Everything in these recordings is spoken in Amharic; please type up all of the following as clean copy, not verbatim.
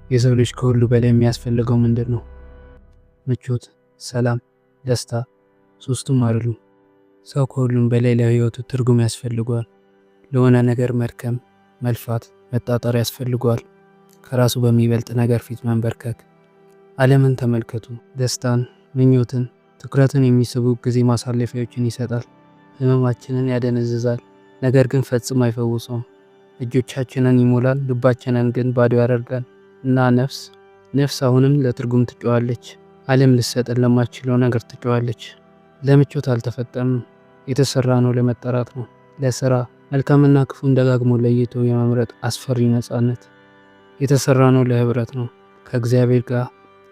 የሰው ልጅ ከሁሉ በላይ የሚያስፈልገው ምንድን ነው? ምቾት፣ ሰላም፣ ደስታ ሶስቱም አይደሉም። ሰው ከሁሉም በላይ ለህይወቱ ትርጉም ያስፈልገዋል። ለሆነ ነገር መድከም፣ መልፋት፣ መጣጠር ያስፈልገዋል። ከራሱ በሚበልጥ ነገር ፊት መንበርከክ። ዓለምን ተመልከቱ። ደስታን፣ ምኞትን፣ ትኩረትን የሚስቡ ጊዜ ማሳለፊያዎችን ይሰጣል። ህመማችንን ያደነዝዛል፣ ነገር ግን ፈጽሞ አይፈውሰውም። እጆቻችንን ይሞላል፣ ልባችንን ግን ባዶ ያደርጋል። እና ነፍስ አሁንም ለትርጉም ትጮኻለች። ዓለም ልትሰጠን ለማትችለው ነገር ትጮኻለች። ለምቾት አልተፈጠርንም። የተሰራ ነው ለመጠራት ነው፣ ለስራ መልካምና ክፉን ደጋግሞ ለይቶ የመምረጥ አስፈሪ ነፃነት። የተሰራ ነው ለህብረት ነው፣ ከእግዚአብሔር ጋር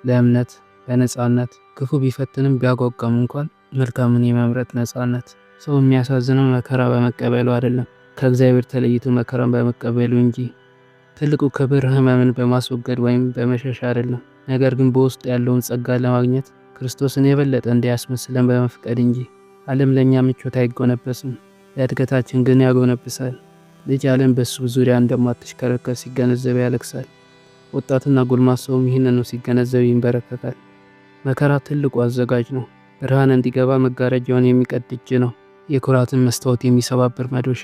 ለእምነት፣ ለነፃነት። ክፉ ቢፈትንም ቢያጓጓም እንኳን መልካምን የመምረጥ ነፃነት። ሰው የሚያሳዝነው መከራ በመቀበሉ አይደለም፣ ከእግዚአብሔር ተለይቶ መከራን በመቀበሉ እንጂ። ትልቁ ክብር ህመምን በማስወገድ ወይም በመሸሽ አይደለም፣ ነገር ግን በውስጡ ያለውን ጸጋ ለማግኘት ክርስቶስን የበለጠ እንዲያስመስለን በመፍቀድ እንጂ። ዓለም ለእኛ ምቾት አይጎነበስም፣ ለእድገታችን ግን ያጎነብሳል። ልጅ ዓለም በሱ ዙሪያ እንደማትሽከረከር ሲገነዘብ ያለቅሳል። ወጣትና ጎልማሳውም ይህንኑ ሲገነዘብ ይንበረከካል። መከራ ትልቁ አዘጋጅ ነው። ብርሃን እንዲገባ መጋረጃውን የሚቀድ እጅ ነው። የኩራትን መስታወት የሚሰባብር መዶሻ።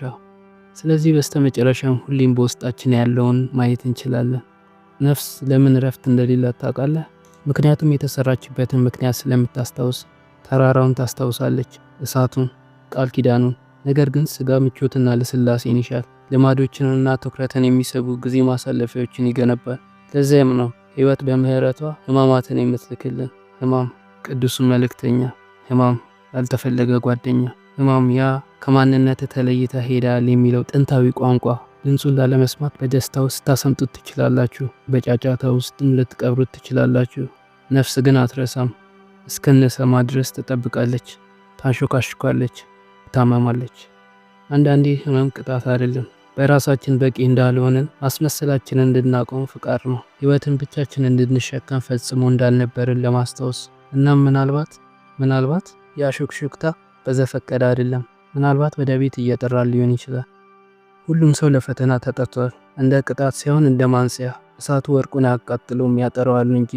ስለዚህ በስተመጨረሻም ሁሌም በውስጣችን ያለውን ማየት እንችላለን። ነፍስ ለምን እረፍት እንደሌላት ታውቃለህ? ምክንያቱም የተሰራችበትን ምክንያት ስለምታስታውስ። ተራራውን ታስታውሳለች፣ እሳቱን፣ ቃል ኪዳኑን። ነገር ግን ስጋ ምቾትና ልስላሴን ይሻል። ልማዶችንና ትኩረትን የሚስቡ ጊዜ ማሳለፊያዎችን ይገነባል። ለዚያም ነው ሕይወት በምህረቷ ሕማማትን የምትልክልን። ሕማም ቅዱሱ መልእክተኛ፣ ሕማም ያልተፈለገ ጓደኛ፣ ሕማም ያ ከማንነት ተለይተ ሄዳል የሚለው ጥንታዊ ቋንቋ። ድምፁን ላለመስማት በደስታ ውስጥ ታሰምጡት ትችላላችሁ፣ በጫጫታ ውስጥም ልትቀብሩት ትችላላችሁ። ነፍስ ግን አትረሳም። እስክንሰማ ድረስ ትጠብቃለች፣ ታንሾካሽኳለች፣ ታመማለች። አንዳንዴ ህመም ቅጣት አይደለም፣ በራሳችን በቂ እንዳልሆንን ማስመሰላችንን እንድናቆም ፍቃድ ነው። ህይወትን ብቻችን እንድንሸከም ፈጽሞ እንዳልነበርን ለማስታወስ። እናም ምናልባት ያ ሹክሹክታ በዘፈቀደ አይደለም። ምናልባት ወደ ቤት እየጠራ ሊሆን ይችላል። ሁሉም ሰው ለፈተና ተጠርቷል። እንደ ቅጣት ሳይሆን እንደ ማንጽያ። እሳቱ ወርቁን አያቃጥለውም ያጠራዋል እንጂ።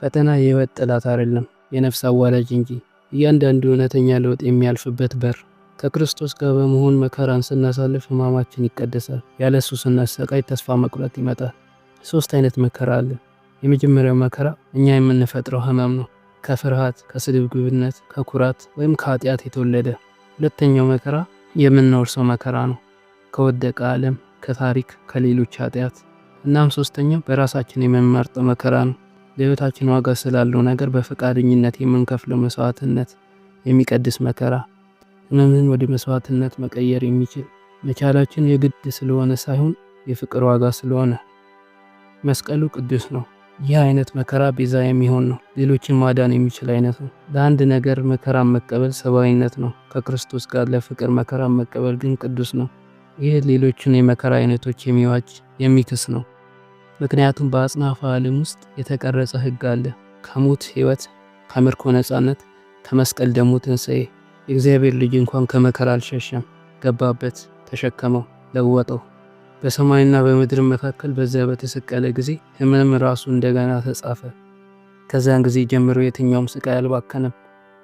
ፈተና የህይወት ጠላት አይደለም፣ የነፍስ አዋላጅ እንጂ። እያንዳንዱ እውነተኛ ለውጥ የሚያልፍበት በር። ከክርስቶስ ጋር በመሆን መከራን ስናሳልፍ ህማማችን ይቀደሳል። ያለሱ ስናሰቃይ ተስፋ መቁረጥ ይመጣል። ሶስት አይነት መከራ አለ። የመጀመሪያው መከራ እኛ የምንፈጥረው ህመም ነው። ከፍርሃት፣ ከስግብግብነት፣ ከኩራት ወይም ከኃጢአት የተወለደ። ሁለተኛው መከራ የምንወርሰው መከራ ነው። ከወደቀ ዓለም፣ ከታሪክ፣ ከሌሎች ኃጢአት። እናም ሶስተኛው በራሳችን የምንመርጠው መከራ ነው። ለህይወታችን ዋጋ ስላለው ነገር በፈቃደኝነት የምንከፍለው መስዋዕትነት፣ የሚቀድስ መከራ። ህመምን ወደ መስዋዕትነት መቀየር የሚችል መቻላችን የግድ ስለሆነ ሳይሆን የፍቅር ዋጋ ስለሆነ። መስቀሉ ቅዱስ ነው። ይህ አይነት መከራ ቤዛ የሚሆን ነው። ሌሎችን ማዳን የሚችል አይነት ነው። ለአንድ ነገር መከራ መቀበል ሰብአዊነት ነው። ከክርስቶስ ጋር ለፍቅር መከራ መቀበል ግን ቅዱስ ነው። ይህ ሌሎችን የመከራ አይነቶች የሚዋጅ፣ የሚክስ ነው። ምክንያቱም በአጽናፈ ዓለም ውስጥ የተቀረጸ ሕግ አለ። ከሞት ሕይወት፣ ከምርኮ ነፃነት፣ ከመስቀል ደግሞ ትንሣኤ። የእግዚአብሔር ልጅ እንኳን ከመከራ አልሸሸም። ገባበት፣ ተሸከመው፣ ለወጠው። በሰማይና በምድር መካከል በዚያ በተሰቀለ ጊዜ ሕመም ራሱ እንደገና ተጻፈ። ከዚያን ጊዜ ጀምሮ የትኛውም ስቃይ አልባከነም።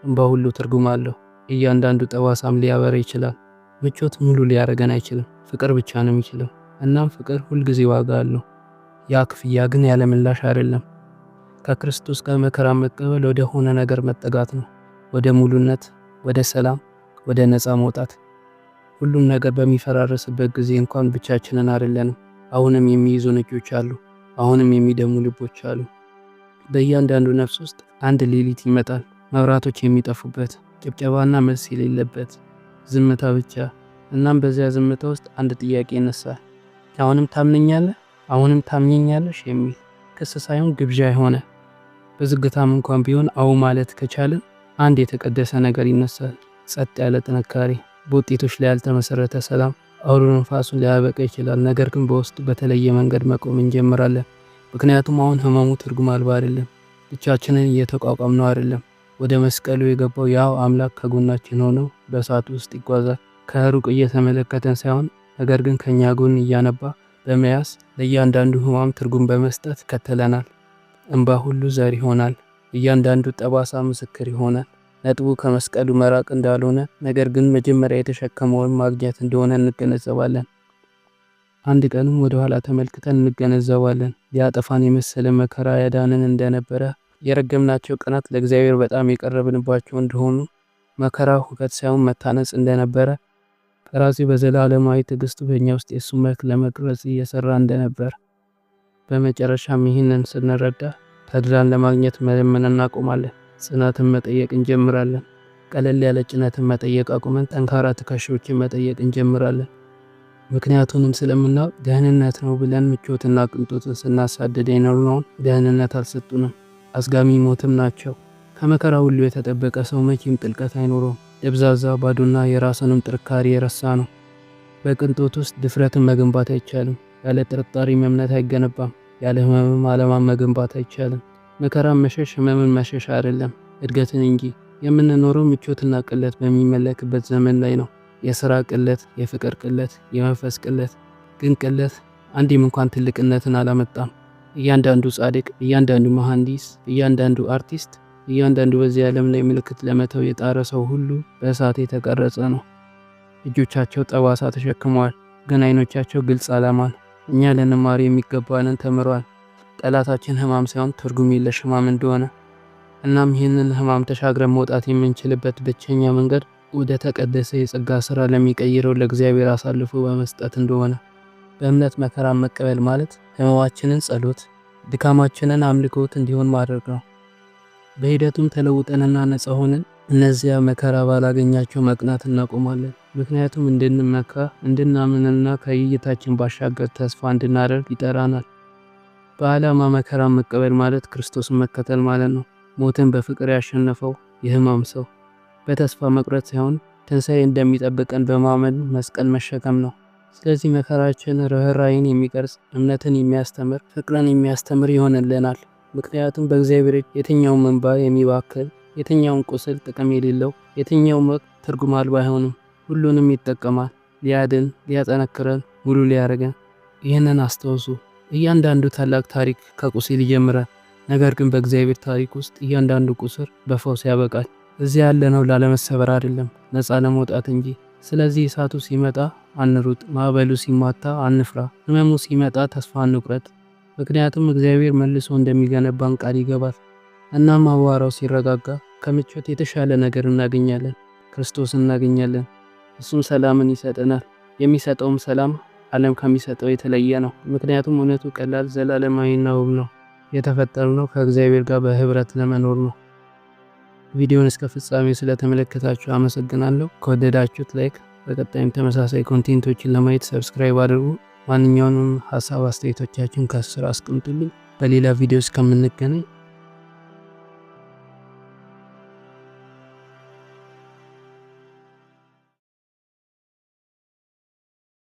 እንባ ሁሉ ትርጉም አለው። እያንዳንዱ ጠባሳም ሊያበራ ይችላል። ምቾት ሙሉ ሊያደርገን አይችልም። ፍቅር ብቻ ነው የሚችለው። እናም ፍቅር ሁልጊዜ ዋጋ አለው። ያ ክፍያ ግን ያለ ምላሽ አይደለም። ከክርስቶስ ጋር መከራ መቀበል ወደ ሆነ ነገር መጠጋት ነው። ወደ ሙሉነት፣ ወደ ሰላም፣ ወደ ነፃ መውጣት። ሁሉም ነገር በሚፈራረስበት ጊዜ እንኳን ብቻችንን አይደለንም። አሁንም የሚይዙን እጆች አሉ። አሁንም የሚደሙ ልቦች አሉ። በእያንዳንዱ ነፍስ ውስጥ አንድ ሌሊት ይመጣል። መብራቶች የሚጠፉበት፣ ጭብጨባና መልስ የሌለበት ዝምታ ብቻ። እናም በዚያ ዝምታ ውስጥ አንድ ጥያቄ ይነሳል። አሁንም ታምነኛለህ? አሁንም ታምኘኛለሽ? የሚል ክስ ሳይሆን ግብዣ የሆነ። በዝግታም እንኳን ቢሆን አዎ ማለት ከቻልን አንድ የተቀደሰ ነገር ይነሳል። ጸጥ ያለ ጥንካሬ፣ በውጤቶች ላይ ያልተመሰረተ ሰላም። አውሎ ነፋሱን ሊያበቃ ይችላል፣ ነገር ግን በውስጡ በተለየ መንገድ መቆም እንጀምራለን። ምክንያቱም አሁን ህመሙ ትርጉም አልባ አይደለም። ብቻችንን እየተቋቋምነው አይደለም። ወደ መስቀሉ የገባው ያው አምላክ ከጎናችን ሆኖ በእሳት ውስጥ ይጓዛል። ከሩቅ እየተመለከተን ሳይሆን፣ ነገር ግን ከኛ ጎን እያነባ፣ በመያዝ ለእያንዳንዱ ሕማም ትርጉም በመስጠት ይከተለናል። እንባ ሁሉ ዘር ይሆናል። እያንዳንዱ ጠባሳ ምስክር ይሆናል። ነጥቡ ከመስቀሉ መራቅ እንዳልሆነ፣ ነገር ግን መጀመሪያ የተሸከመውን ማግኘት እንደሆነ እንገነዘባለን። አንድ ቀንም ወደ ኋላ ተመልክተን እንገነዘባለን። ሊያጠፋን የመሰለ መከራ ያዳንን እንደነበረ፣ የረገምናቸው ቀናት ለእግዚአብሔር በጣም የቀረብንባቸው እንደሆኑ፣ መከራ ሁከት ሳይሆን መታነጽ እንደነበረ፣ ቀራጺው በዘላለማዊ ትዕግስቱ በእኛ ውስጥ የእሱን መልክ ለመቅረጽ እየሰራ እንደነበር። በመጨረሻም ይህንን ስንረዳ ተድላን ለማግኘት መለመን እናቆማለን። ጽናትን መጠየቅ እንጀምራለን። ቀለል ያለ ጭነትን መጠየቅ አቁመን ጠንካራ ትከሻዎችን መጠየቅ እንጀምራለን። ምክንያቱንም ስለምናውቅ ደህንነት ነው ብለን ምቾትና ቅንጦትን ስናሳድድ የኖርነውን ደህንነት አልሰጡንም። አዝጋሚ ሞትም ናቸው። ከመከራ ሁሉ የተጠበቀ ሰው መቼም ጥልቀት አይኖረውም። ደብዛዛ፣ ባዶና የራስንም ጥንካሬ የረሳ ነው። በቅንጦት ውስጥ ድፍረትን መገንባት አይቻልም። ያለ ጥርጣሬ እምነት አይገነባም። ያለ ህመምም ዓላማን መገንባት አይቻልም። መከራን መሸሽ ህመምን መሸሽ አይደለም፣ እድገትን እንጂ። የምንኖረው ምቾትና ቅለት በሚመለክበት ዘመን ላይ ነው። የሥራ ቅለት፣ የፍቅር ቅለት፣ የመንፈስ ቅለት። ግን ቅለት አንዴም እንኳን ትልቅነትን አላመጣም። እያንዳንዱ ጻድቅ፣ እያንዳንዱ መሐንዲስ፣ እያንዳንዱ አርቲስት፣ እያንዳንዱ በዚህ ዓለም ላይ ምልክት ለመተው የጣረ ሰው ሁሉ በእሳት የተቀረጸ ነው። እጆቻቸው ጠባሳ ተሸክመዋል፣ ግን አይኖቻቸው ግልጽ ዓላማን፣ እኛ ልንማር የሚገባንን ተምረዋል። ጠላታችን ህማም ሳይሆን ትርጉም የለሽ ህማም እንደሆነ። እናም ይህንን ህማም ተሻግረን መውጣት የምንችልበት ብቸኛ መንገድ ወደ ተቀደሰ የጸጋ ስራ ለሚቀይረው ለእግዚአብሔር አሳልፎ በመስጠት እንደሆነ። በእምነት መከራን መቀበል ማለት ህመማችንን ጸሎት፣ ድካማችንን አምልኮት እንዲሆን ማድረግ ነው። በሂደቱም ተለውጠንና ነፃ ሆነን እነዚያ መከራ ባላገኛቸው መቅናት እናቆማለን። ምክንያቱም እንድንመካ፣ እንድናምንና ከእይታችን ባሻገር ተስፋ እንድናደርግ ይጠራናል። በዓላማ መከራን መቀበል ማለት ክርስቶስን መከተል ማለት ነው። ሞትን በፍቅር ያሸነፈው የህማም ሰው በተስፋ መቁረጥ ሳይሆን ትንሣኤ እንደሚጠብቀን በማመን መስቀል መሸከም ነው። ስለዚህ መከራችን ርኅራኄን የሚቀርጽ፣ እምነትን የሚያስተምር፣ ፍቅርን የሚያስተምር ይሆንልናል። ምክንያቱም በእግዚአብሔር የትኛውም እንባ የሚባክል፣ የትኛውም ቁስል ጥቅም የሌለው፣ የትኛውም ወቅት ትርጉም አልባ አይሆንም። ሁሉንም ይጠቀማል፣ ሊያድን፣ ሊያጠነክረን፣ ሙሉ ሊያደርገን። ይህንን አስታውሱ። እያንዳንዱ ታላቅ ታሪክ ከቁስል ይጀምራል። ነገር ግን በእግዚአብሔር ታሪክ ውስጥ እያንዳንዱ ቁስል በፈውስ ያበቃል። እዚያ ያለነው ላለመሰበር አይደለም፣ ነፃ ለመውጣት እንጂ። ስለዚህ እሳቱ ሲመጣ አንሩጥ፣ ማዕበሉ ሲማታ አንፍራ፣ ህመሙ ሲመጣ ተስፋ አንቁረጥ። ምክንያቱም እግዚአብሔር መልሶ እንደሚገነባን ቃል ይገባል። እናም አቧራው ሲረጋጋ ከምቾት የተሻለ ነገር እናገኛለን፣ ክርስቶስን እናገኛለን። እሱም ሰላምን ይሰጠናል። የሚሰጠውም ሰላም ዓለም ከሚሰጠው የተለየ ነው። ምክንያቱም እውነቱ ቀላል፣ ዘላለማዊና ውብ ነው። የተፈጠርነው ከእግዚአብሔር ጋር በህብረት ለመኖር ነው። ቪዲዮን እስከ ፍጻሜው ስለተመለከታችሁ አመሰግናለሁ። ከወደዳችሁት like፣ በቀጣይም ተመሳሳይ content ኦችን ለማየት subscribe አድርጉ። ማንኛውንም ሀሳብ አስተያየቶቻችሁን ከስር አስቀምጡልኝ። በሌላ ቪዲዮ እስከምንገናኝ